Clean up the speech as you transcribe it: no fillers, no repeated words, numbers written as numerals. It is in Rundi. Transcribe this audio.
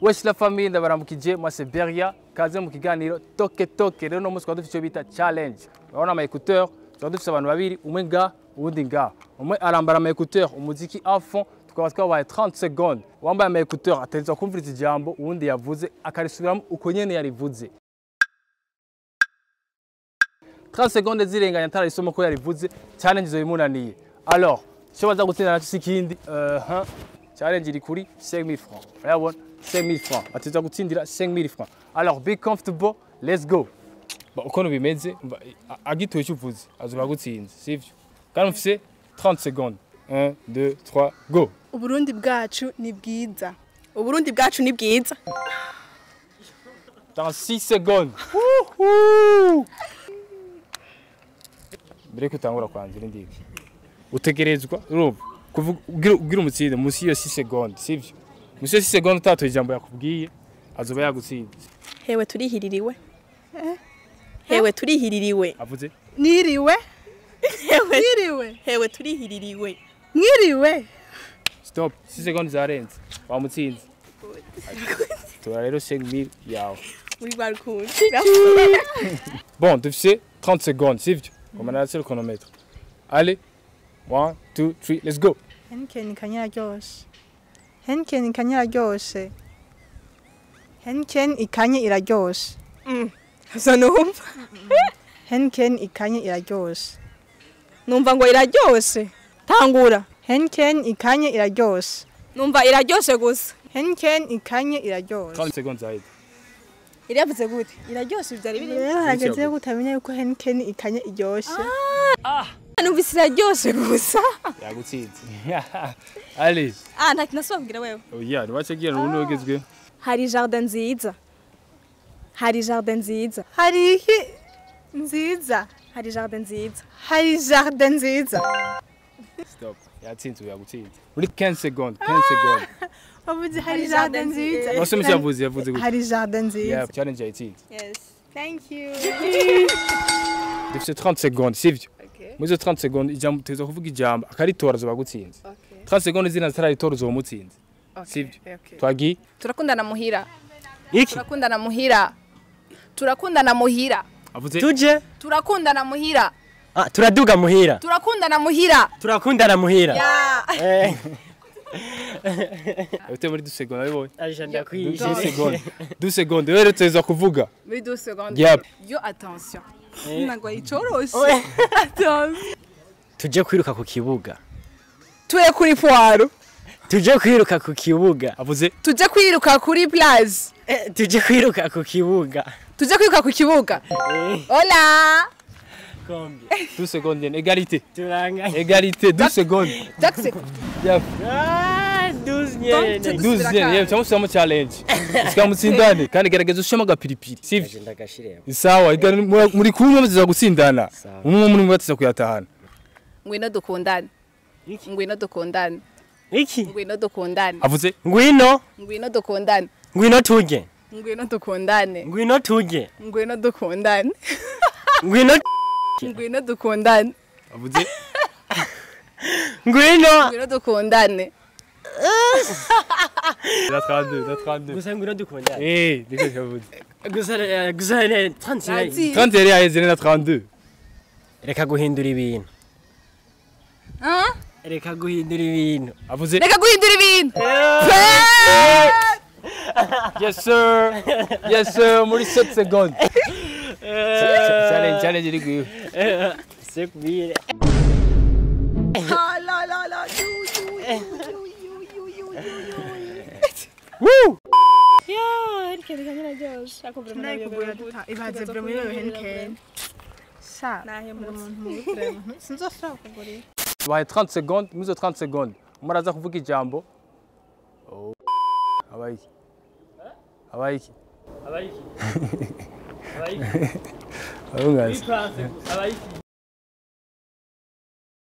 Wesh la famille, ndabaramukije, moi c'est Beria, kaze mu kiganiro toke toke. Rero no munsi twari dufite icyo bita challenge. Urabona ama écouteur, twari dufite abantu babiri, umwe nga uwundi nga. Umwe arambara ama écouteur, umuziki à fond, tukaba twabaye 30 secondes. Uwambaye ama écouteur ategerezwa kumviriza ijambo uwundi yavuze akarisubiramo uko nyene yarivuze. 30 secondes zirenganya atararisoma ko yarivuze, challenge izobimunaniye. Alors, icyo baza gutsinda nacyo si ikindi, challenge iri kuri 5000 francs. Urabona 5000 francs. Ateza gutsindira 5000 francs. Alors be comfortable, let's go. Ba uko bimeze, agitoye icyo uvuze, azoba gutsinze, sivyo? Kandi mufise 30 secondes. 1 2 3 go. Uburundi bwacu ni bwiza. Uburundi bwacu ni bwiza. Dans 6 secondes. Woohoo! Mbere ko utangura kwanza ndiki. Utegerezwa urumva kuvuga ugira umutsinde munsi yo 6 secondes, sivyo? Munsi yo 6 secondes utatoye ijambo yakubwiye azoba yagutsinze. Hewe turihiririwe. Hewe turihiririwe. Avuze niriwe. Hewe niriwe. Hewe turihiririwe. Mwiriwe. Stop, 6 secondes zarenze. Wamutsinze. Tora rero 5000 yawe. Muri barukunda. Bon, dufise 30 secondes, sivyo? On a le chronomètre. Allez. 1 2 3 let's go. Henken ikanye iraryoshe. Henken ikanye iraryoshe. Henken ikanye iraryoshe. Asa numva. Henken ikanye iraryoshe. Numva ngo iraryoshe. Tangura. Henken ikanye iraryoshe. Numva iraryoshe gusa. Henken ikanye iraryoshe. 30 secondes zaheze. Iravuze gute? Iraryoshe byari biri. Harageze gutamenya yuko Henken ikanye iryoshe. Numvise iraryoshe gusa. Yagutsinze. Allez. Nta kintu asubwira wewe. Oya, niwacegira n'ubundi wegezwe. Hari jardin nziza. Hari jardin nziza. Hari iki nziza. Hari jardin nziza. Hari jardin nziza. Stop. Yatsinze yagutsinze. Muri 15 secondes, 15 secondes. Wavuze hari jardin nziza. Bose yavuze yavuze gute? Hari jardin nziza. Yeah, challenge yatsinze. Yes. Thank you. Dufite 30 secondes, sivyo? Muri izo 30 secondes ijambo uteza kuvuga ijambo akaritora azoba gutsinze. 30 secondes zina zitaritora uzoba mutsinze. Sivyo? Twagiye. Turakundana muhira. Iki? Turakundana muhira. Turakundana muhira. Avuze tuje? Turakundana muhira. Turaduga muhira. Turakundana muhira. Turakundana muhira. Yeah. Ute muri 2 secondes abibonye. Aje ndakwiye. 2 secondes. 2 secondes rero uteza kuvuga. Muri 2 secondes. Yep. Yo attention. Nagwa icoroshe. Attention. Tuje kwiruka ku kibuga. Tuje kuri poiro. Tuje kwiruka ku kibuga. Avuze tuje kwiruka kuri plage. Tuje kwiruka ku kibuga. Tuje kwiruka ku kibuga. Hola. Combien? 2 secondes, égalité. Turanganye. Égalité, 2 secondes. Jackson. Yep. 12 nyene. 12 nyene, cyangwa se challenge. Tukamutsindane kandi gerageza ushema agapiripiri. Sivyo? Ndagashiremo. Sawa, muri kumwe muziza gutsindana. Umwe muri mwe kuyatahana. Ngwino dukundane. Ngwino dukundane. Iki? Ngwino dukundane. Avuze ngwino. Ngwino dukundane. Ngwino tuje. Ngwino dukundane. Ngwino tuje. Ngwino dukundane. Ngwino ngwino dukundane. Avuze ngwino. Ngwino dukundane. La 32, la 32. Gusa ngwino dukundane. Niko yavuze. Gusa gusa 30. 30 yari yaheze na 32. Reka guhindura ibintu. Reka guhindura ibintu. Avuze reka guhindura ibintu. Yes sir. Yes sir, muri 7 secondes. Challenge, challenge iri gwiwe. Sekubire. La la la. Woo! Yeah, Henken ikanye iraryoshe. Ako vraiment Ndayikugura ibaze vraiment iyo Henken. Sha. Sinzosubira kugurira. Baye 30 secondes, muzo 30 secondes. Umaraza kuvuga ijambo. Abayiki. Abayiki. Abayiki. Abayiki.